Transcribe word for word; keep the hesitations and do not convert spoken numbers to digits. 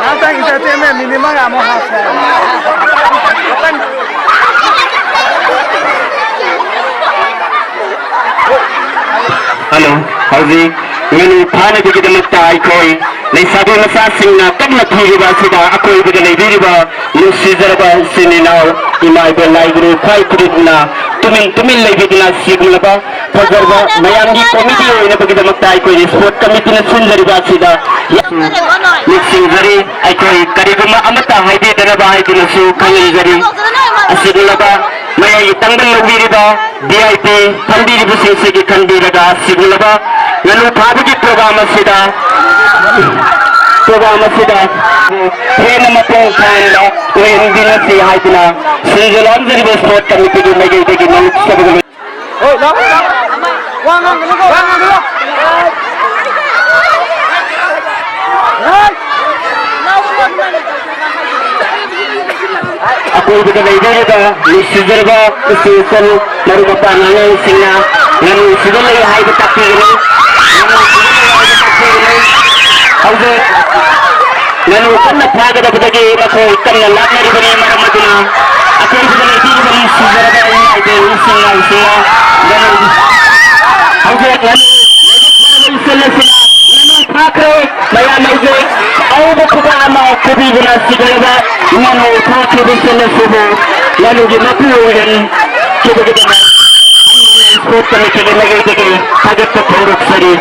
Hasta que se tiene mínima, vamos a hacer. Hello, ꯍꯧꯖꯤꯛ ꯉꯥꯅꯨ ꯐꯥꯅꯕꯒꯤꯗꯃꯛꯇ ꯑꯩꯈꯣꯏ ꯂꯩꯁꯥꯕꯤ ꯃꯆꯥꯁꯤꯡꯅ ꯀꯟꯅ ꯊꯤꯔꯤꯕ ꯑꯁꯤꯗ ꯑꯀꯣꯏꯕꯗ ꯂꯩꯕꯤꯔꯤꯕ ꯅꯨꯡꯁꯤꯖꯔꯕ ꯏꯆꯤꯟ ꯏꯅꯥꯎ, ꯏꯃꯥ ꯏꯕꯦꯜ ꯂꯥꯏ ꯒꯨꯔꯨ ꯈ꯭ꯋꯥꯏ ꯈꯨꯗꯤꯡꯃꯛꯅ ꯇꯨꯃꯤꯟ ꯇꯨꯃꯤꯟ ꯂꯩꯕꯤꯗꯨꯅ ꯁꯤꯒꯨꯝꯂꯕ ꯐꯖꯔꯕ ꯃꯌꯥꯝꯒꯤ ꯀꯣꯃꯤꯗꯤ ꯑꯣꯏꯅꯕꯒꯤꯗꯃꯛꯇ ꯑꯩꯈꯣꯏꯒꯤ ꯁ꯭ꯄꯣꯔꯠ ꯀꯃꯤꯇꯤꯅ ꯁꯤꯟꯖꯔꯤꯕ ꯑꯁꯤꯗ ꯅꯤꯡꯁꯤꯡꯖꯔꯤ꯫ ꯑꯩꯈꯣꯏ ꯀꯔꯤꯒꯨꯝꯕ ꯑꯃꯠꯇ ꯍꯥꯏꯕꯤꯗꯅꯕ ꯍꯥꯏꯗꯨꯅꯁꯨ ꯈꯪꯍꯟꯖꯔꯤ꯫ ꯑꯁꯤꯒꯨꯝꯂꯕ ꯃꯌꯥꯏꯒꯤ ꯇꯪꯕ ꯂꯧꯕꯤꯔꯤꯕ ꯚꯤ ꯑꯥꯏ ꯄꯤ ꯐꯝꯕꯤꯔꯤꯕꯁꯤꯡꯁꯤꯒꯤ ꯈꯟꯕꯤꯔꯒ ꯑꯁꯤꯒꯨꯝꯂꯕ ꯉꯥꯅꯨ ꯐꯥꯕꯒꯤ ꯄ꯭ꯔꯣꯒ꯭ꯔꯥꯝ ꯑꯁꯤꯗ, ꯄ꯭ꯔꯣꯒ꯭ꯔꯥꯝ ꯑꯁꯤꯗ ꯍꯦꯟꯅ ꯃꯄꯨꯡ ꯐꯥꯍꯟꯕ ꯑꯣꯏꯍꯟꯕꯤꯔꯁꯤ ꯍꯥꯏꯗꯨꯅ ꯁꯤꯟꯖ ꯂꯥꯡꯖꯔꯤꯕ ꯁ꯭ꯄꯣꯔꯠ ꯀꯃꯤꯇꯤꯒꯤ ꯃꯥꯏꯀꯩꯗꯒꯤ ꯅꯣꯂꯨꯛꯆꯕꯒ ꯂꯣꯏ-, ꯑꯀꯣꯏꯕꯗ ꯂꯩꯕꯤꯔꯤꯕ ꯅꯨꯡꯁꯤꯖꯔꯕ ꯏꯆꯦ ꯏꯆꯜ ꯃꯔꯨꯞ ꯃꯄꯥꯡ ꯑꯉꯥꯡꯁꯤꯡꯅ ꯉꯥꯅꯨꯁꯤꯗ ꯂꯩ ꯍꯥꯏꯕ ꯇꯥꯛꯄꯤꯒꯅꯤ꯫ ꯉꯥꯅꯨꯁꯤꯗ ꯂꯩ ꯍꯥꯏꯕ ꯇꯥꯛꯄꯤꯒꯅꯤ꯫ ꯍꯧꯖꯤꯛ ꯉꯥꯅꯨ ꯀꯟꯅ ꯐꯥꯒꯗꯕꯗꯒꯤ ꯃꯈꯣꯏ ꯀꯟꯅ ꯂꯥꯞꯅꯔꯤꯕꯅꯤ꯫ ꯃꯔꯝ ꯑꯗꯨꯅ ꯑꯀꯣꯏꯕꯗ ꯂꯩꯕꯤꯔꯤꯕ ꯅꯨꯡꯁꯤꯖꯔꯕ ꯏꯃꯥ ꯏꯕꯦꯟ ꯏꯁꯤꯡ ꯏꯅꯥꯎꯁꯤꯡꯅ ꯉꯥꯅꯨ ꯍꯧꯖꯤꯛ ꯉꯥꯅꯨ ꯂꯩꯕ ꯐꯥꯔꯕ ꯏꯆꯜ ꯑꯁꯤꯅ ꯉꯥꯅꯨ ꯐꯥꯈ꯭ꯔꯦ꯫ ꯃꯌꯥꯝ ꯍꯧꯖꯤꯛ ꯑꯎꯕ ꯈꯨꯕꯥꯛ ꯑꯃ ꯈꯨꯕꯤꯗꯨꯅ ꯁꯤꯒꯗꯕ ꯉꯥꯅꯨ ꯐꯥꯈ꯭ꯔꯤꯕ ꯏꯆꯜ ꯑꯁꯤꯕꯨ ꯉꯥꯅꯨꯒꯤ ꯃꯄꯨ ꯑꯣꯏꯍꯟꯈꯤꯕꯒꯤꯗꯃꯛ ꯁ꯭ꯄꯣꯔꯠ ꯀꯃꯤꯇꯤꯒꯤ ꯃꯥꯏꯀꯩꯗꯒꯤ ꯊꯥꯒꯠꯄ ꯐꯣꯡꯗꯣꯛꯆꯔꯤ꯫